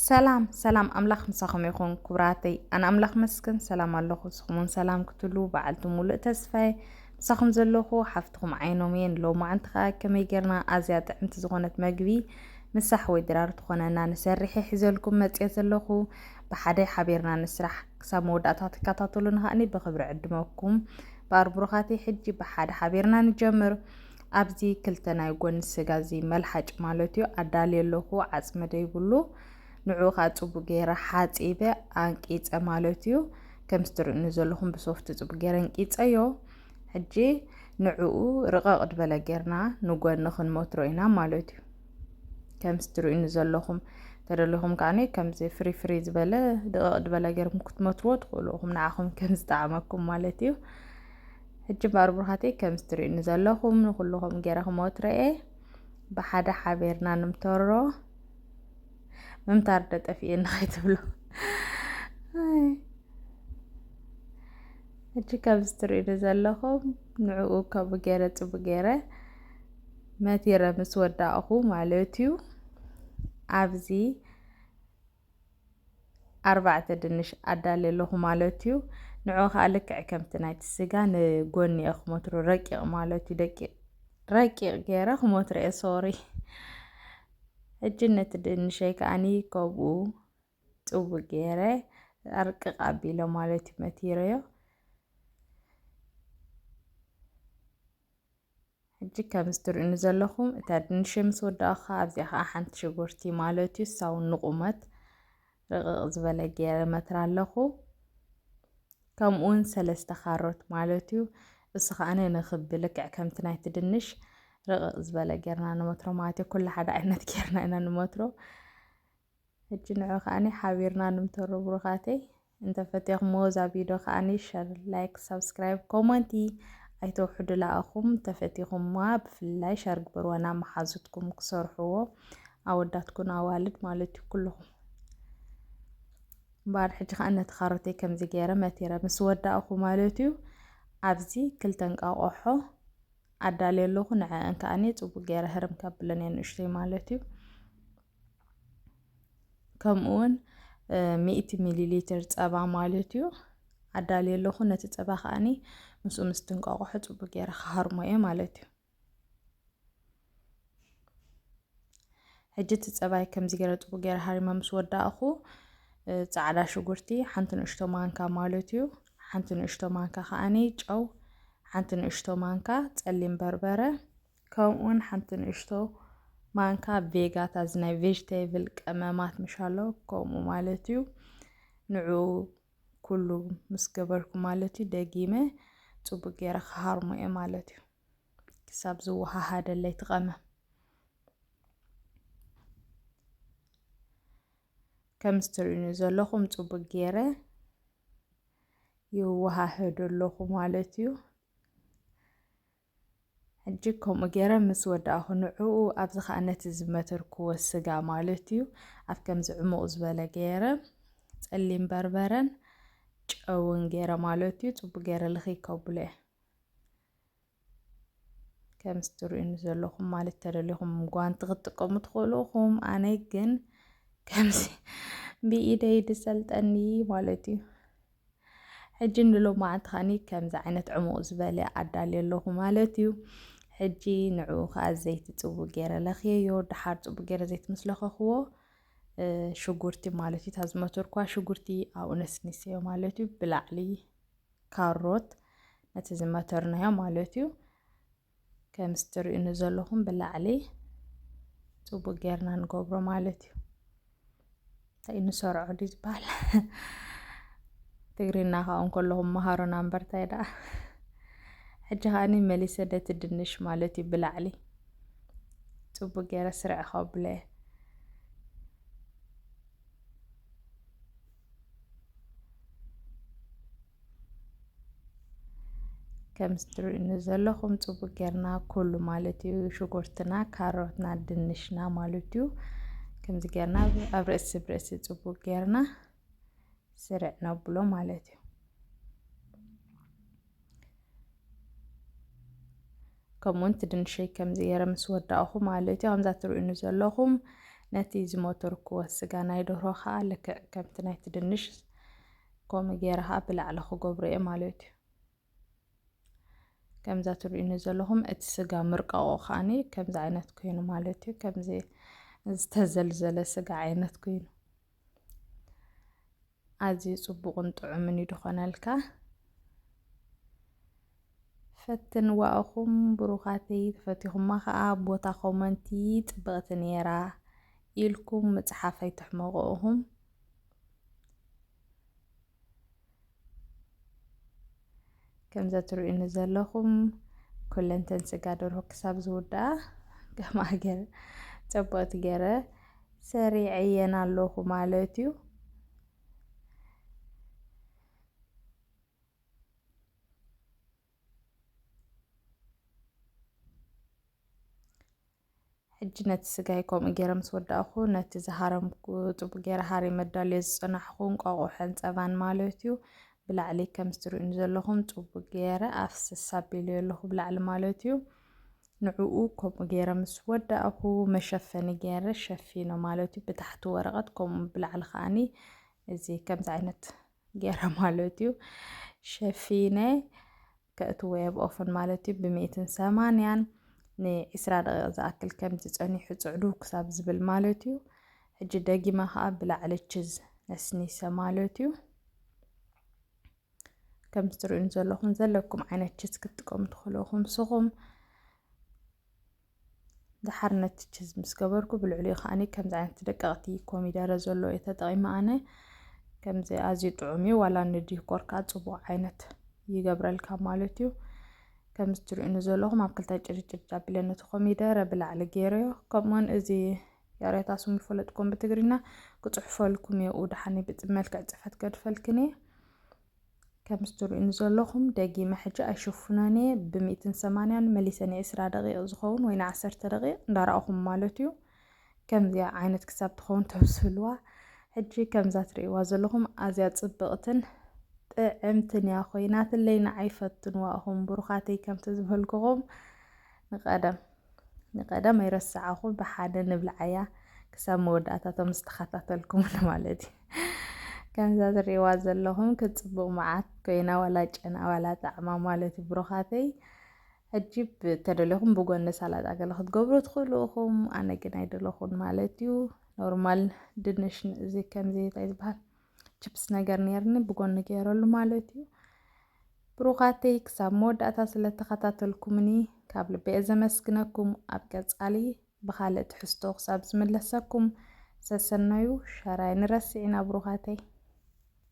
ሰላም ሰላም፣ ኣምላኽ ምሳኹም ይኹን ክቡራተይ። ኣነ ኣምላኽ መስክን ሰላም ኣለኹ። ንስኹም እውን ሰላም ክትሉ በዓልቲ ሙሉእ ተስፋዬ ምሳኹም ዘለኹ ሓፍትኹም ዓይኖም እየ። ንሎማዓንቲ ኸዓ ከመይ ጌርና ኣዝያ ጥዕምቲ ዝኾነት መግቢ ምሳሕ ወይ ድራር ትኾነና ንሰርሕ እየ ሒዘልኩም መፅየ ዘለኹ። ብሓደ ሓቢርና ንስራሕ። ክሳብ መወዳእታ ትከታተሉና ኸዓኒ ብኽብሪ ዕድመኩም። እምበኣር ብሩኻተይ ሕጂ ብሓደ ሓቢርና ንጀምር። ኣብዚ ክልተ ናይ ጎኒ ስጋ እዚ መልሓጭ ማለት እዩ ኣዳልየ ኣለኹ። ዓፅሚ ደይብሉ ንዕኡ ከዓ ፅቡቅ ገይረ ሓፂበ ኣንቂፀ ማለት እዩ። ከምዚ ትርእዩኒ ዘለኹም ብሶፍቲ ፅቡቅ ገይረ ኣንቂፀዮ። ሕጂ ንዕኡ ርቕቕ ዝበለ ጌርና ንጎኒ ክንመትሮ ኢና ማለት እዩ። ከምዚ ትርእዩኒ ዘለኹም ተደሊኹም ከዓኒ ከምዚ ፍሪ ፍሪ ዝበለ ድቕቕ ዝበለ ጌርኩም ክትመትርዎ ትኽእሉ ኢኹም፣ ንዓኹም ከም ዝጠዓመኩም ማለት እዩ። ሕጂ እምበኣር ብሩኻተይ ከምዚ ትርእዩኒ ዘለኹም ንኹልኹም ጌረ ክመትሮ እየ። ብሓደ ሓቢርና ንምተሮ። ምምታር ዶ ጠፊእኒ ከይትብሉ። ኣይ። ሕጂ ከምዚ ትርእዩኒ ዘለኹም ንዕኡ ከምኡ ገይረ ጽቡቅ ገይረ መቲረ ምስ ወዳእኹ ማለት እዩ። ኣብዚ ኣርባዕተ ድንሽ ኣዳልየ ኣለኹ ማለት እዩ። ንዕኡ ከዓ ልክዕ ከምቲ ናይቲ ስጋ ንጎኒ እየ ክመትሮ፣ ረቂቕ ማለት እዩ። ደቂቕ፣ ረቂቕ ገይረ ክመትሮ እየ፣ ሶሪ። ሕጂ ነቲ ድንሸይ ከዓኒ ከምኡ ጽቡቅ ገይረ ኣርቅቕ ኣቢለ ማለት እዩ መቲረዮ። ሕጂ ከምዚ ትርእዩኒ ዘለኹም እታ ድንሸይ ምስ ወዳእኹ ኣብዚኣ ከዓ ሓንቲ ሽጉርቲ ማለት እዩ ሳውን ንቁመት ርቕቕ ዝበለ ገይረ መትራ ኣለኹ። ከምኡ እውን ሰለስተ ካሮት ማለት እዩ። እሱ ከዓነ ንክቢ ልክዕ ከምቲ ናይቲ ድንሽ ርቕቕ ዝበለ ጌርና ንመትሮ ማለት እዩ። ኩሉ ሓደ ዓይነት ጌርና ኢና ንመትሮ። ሕጂ ንዑ ከዓኒ ሓቢርና ንምተሮ ብሩኻተይ። እንተፈቲኹምዎ እዛ ቪድዮ ከዓኒ ሸር፣ ላይክ፣ ሳብስክራይብ፣ ኮመንቲ ኣይተውሕዱ ለኣኹም። እንተፈቲኹምዋ ብፍላይ ሸር ግበርወና መሓዙትኩም ክሰርሕዎ ኣወዳትኩን ኣዋልድ ማለት እዩ ኩልኹም። እምበኣር ሕጂ ከኣ ነቲ ካሮተይ ከምዚ ገይረ መቲረ ምስ ወዳእኹ ማለት እዩ ኣብዚ ክልተ እንቃቆሖ ኣዳልየ ኣለኹ። ንዐአን ከኣኒ ጽቡቅ ገይረ ህርም ከብለን እየ ንእሽተይ ማለት እዩ። ከምኡ እውን ሚእቲ ሚሊ ሊትር ጸባ ማለት እዩ ኣዳልየ ኣለኹ። ነቲ ጸባ ከኣኒ ምስኡ ምስ ትንቃቆሖ ጽቡቅ ገይረ ክሃርሞ እየ ማለት እዩ። ሕጂ እቲ ጸባይ ከምዚ ገይረ ጽቡቅ ገይረ ሃሪመ ምስ ወዳእኹ እ፣ ጻዕዳ ሽጉርቲ ሓንቲ ንእሽቶ ማንካ ማለት እዩ። ሓንቲ ንእሽቶ ማንካ ከኣኒ ጨው፣ ሓንቲ ንእሽቶ ማንካ ጸሊም በርበረ፣ ከምኡውን ሓንቲ ንእሽቶ ማንካ ቬጋታ እዚ ናይ ቬጅቴብል ቀመማት ምሻሎ ከምኡ ማለት እዩ። ንዑ ኩሉ ምስ ገበርኩ ማለት እዩ ደጊመ ጽቡቅ ገይረ ክሃርሞ እየ ማለት እዩ። ክሳብ ዝወሃሃደለይ ትቐመም። ከምዚ ትርእዩኒ ዘለኹም ጽቡቅ ገይረ ይወሃህዶ ኣለኹ ማለት እዩ። ሕጂ ከምኡ ገይረ ምስ ወዳእኹ ንዕኡ ኣብዚ ኸዓ ነቲ ዝመተርክዎ ስጋ ማለት እዩ ኣብ ከምዚ ዕሙቕ ዝበለ ገይረ ጸሊም በርበረን ጨውን ገይረ ማለት እዩ ጽቡቅ ገይረ ልኺ ከብሎ እየ። ከምዚ ትርእዩኒ ዘለኹም ማለት ተደሊኹም ጓንቲ ክትጥቀሙ ትኽእሉ ኢኹም። ኣነ ግን ከምዚ ብኢደይ ድሰልጠኒ ማለት እዩ። ሕጂ ንሎማዓንቲ ከኣኒ ከምዚ ዓይነት ዕሙቕ ዝበለ ኣዳልየ ኣለኹ ማለት እዩ። ሕጂ ንዕኡ ከኣ ዘይቲ ጽቡቅ ገይረ ለኽየዮ። ደሓር ጽቡቅ ገይረ ዘይቲ ምስ ለኸኽዎ፣ እ፣ ሽጉርቲ ማለት እዩ። እታ ዝመተርኳ ሽጉርቲ ኣብኡ ነስኒሰዮ ማለት እዩ። ብላዕሊ ካሮት ነቲ ዝመተርናዮ ማለት እዩ። ከምዚ ትርእዩኒ ዘለኹም ብላዕሊ ጽቡቅ ጌርና ንገብሮ ማለት እዩ። እንታይ እዩ ንሰርዖ ድዩ ዝበሃል? ትግርኛ ከዓ እንከለኹም መሃሩና እምበር እንታይ ደኣ። ሕጂ ከኣኒ መሊሰ ነቲ ድንሽ ማለት እዩ ብላዕሊ ጽቡቅ ገይረ ስርዕ ከብሎ እየ። ከምዚ ትርእዩኒ ዘለኹም ጽቡቅ ጌርና ኩሉ ማለት እዩ ሽጉርትና፣ ካሮትና፣ ድንሽና ማለት እዩ። ከምዚ ጌርና ኣብ ርእሲ ብርእሲ ጽቡቅ ጌርና ስርዕ ነብሎ ማለት እዩ። ከምኡውን እቲ ድንሸይ ከምዚ ገይረ ምስ ወዳእኹ ማለት እዩ። ከምዛ ትርእዩኒ ዘለኹም ነቲ ዝሞተርክዎ ስጋ ናይ ደርሆ ከዓ ልክዕ ከምቲ ናይቲ ድንሽ ከምኡ ገይረ ከዓ ብላዕሊ ክገብሮ እየ ማለት እዩ። ከምዛ ትርእዩኒ ዘለኹም እቲ ስጋ ምርቃቑ ከዓኒ ከምዚ ዓይነት ኮይኑ ማለት እዩ። ከምዚ ዝተዘልዘለ ስጋ ዓይነት ኮይኑ ኣዝዩ ጽቡቕን ጥዑምን እዩ ዝኾነልካ። ፈትንዋ እኹም ብሩኻተይ፣ ተፈቲኹማ ከኣ ቦታ ኮመንቲ ጽብቕቲ ነይራ ኢልኩም ምጽሓፍ ኣይትሕመቑ እኹም። ከምዛ ትርእዩኒ ዘለኹም ኩለንተን ስጋ ደርሆ ክሳብ ዝውድኣ ከማገር ጽብቕቲ ገይረ ሰሪዐየን ኣለኹ ማለት እዩ። ሕጂ ነቲ ስጋይ ከምኡ ገይረ ምስ ወዳእኹ፣ ነቲ ዝሃረምኩ ጽቡቅ ገይረ ሃሪመ ኣዳልየ ዝጸናሕኩ እንቋቑሖን ጸባን ማለት እዩ። ብላዕሊ ከም እትርእዩኒ ዘለኹም ጽቡቅ ገይረ ኣፍስስ ኣቢለዮ ኣለኹ ብላዕሊ ማለት እዩ። ንዕኡ ከምኡ ገይረ ምስ ወዳእኹ መሸፈኒ ገይረ ሸፊኖ ማለት እዩ። ብታሕቲ ወረቐት ከምኡ ብላዕሊ ከዓኒ እዚ ከምዚ ዓይነት ገይረ ማለት እዩ ሸፊነ ከእትዎ እየ ኣብ ኦፈን ማለት እዩ። ብሚእትን ሰማንያን ንዒስራ ደቂቕ ዝኣክል ከምዚ ጸኒሑ ጽዕዱ ክሳብ ዝብል ማለት እዩ። ሕጂ ደጊመ ከኣ ብላዕሊ ችዝ ነስኒሰ ማለት እዩ። ከም እትርእዩኒ ዘለኹም ዘለኩም ዓይነት ችዝ ክትጥቀሙ ትኽእሉ ኢኹም ንስኹም። ድሓር ነቲ ችዝ ምስ ገበርኩ ብልዕሊኡ ከዓኒ ከምዚ ዓይነት ደቀቕቲ ኮሚደረ ዘሎ እየ ተጠቒመ ኣነ። ከምዚ ኣዝዩ ጥዑም እዩ፣ ዋላ ንዲኮር ከኣ ጽቡቕ ዓይነት ይገብረልካ ማለት እዩ። ከምዚ ትርእዩኒ ዘለኹም ኣብ ክልተ ጭርጭር ኣቢለ ነቲ ኮሚደረ ብላዕሊ ገይረዮ። ከምኡውን እዚ ያሬታ ስሙ ይፈለጥኩም ብትግርኛ ክጽሕፈልኩም እየ፣ ደሓን ብጽ-፣ መልክዕ ጽሕፈት ገድፈልክን እየ። ከምዚ ትርእዩኒ ዘለኹም ደጊመ ሕጂ ኣይሽፍኖን እየ። ብሚእትን ሰማንያን መሊሰ ንዒስራ ደቂቕ ዝኸውን ወይ ንዓሰርተ ደቂቕ እንዳረኣኹም ማለት እዩ። ከምዚኣ ዓይነት ክሳብ ትኸውን ተብስልዋ። ሕጂ ከምዛ ትርእይዋ ዘለኹም ኣዝያ ጽብቕትን ጥዕምትን እያ ኮይናትለይ። ንዓይ ፈትንዋ እኹም ብሩኻተይ ከምቲ ዝበልኩኹም ንቐደም ንቐደም ኣይረሳዕኹ ብሓደ ንብልዓያ ክሳብ መወዳእታ ተምስ ተኸታተልኩምኒ ማለት እዩ። ከምዛ ትርእይዋ ዘለኹም ክትጽቡቕ መዓት ኮይና ዋላ ጨና ዋላ ጣዕማ ማለት እዩ ብሩኻተይ። ሕጂ ብ-፣ ተደሊኹም ብጎኒ ሳላጣ ገለ ክትገብሩ ትኽእሉ ኢኹም። ኣነ ግን ኣይደለኹን ማለት እዩ። ኖርማል ድንሽ ን-፣ እዚ ከምዚ እንታይ ዝበሃል ችፕስ ነገር ነይርኒ ብጎኒ ገይረሉ ማለት እዩ። ብሩኻተይ ክሳብ መወዳእታ ስለ ተኸታተልኩምኒ ካብ ልበየ ዘመስግነኩም። ኣብ ቀጻሊ ብኻልእ ትሕዝቶ ክሳብ ዝምለሰኩም ሰሰናዩ ሸራይ ንረስዒና ብሩኻተይ።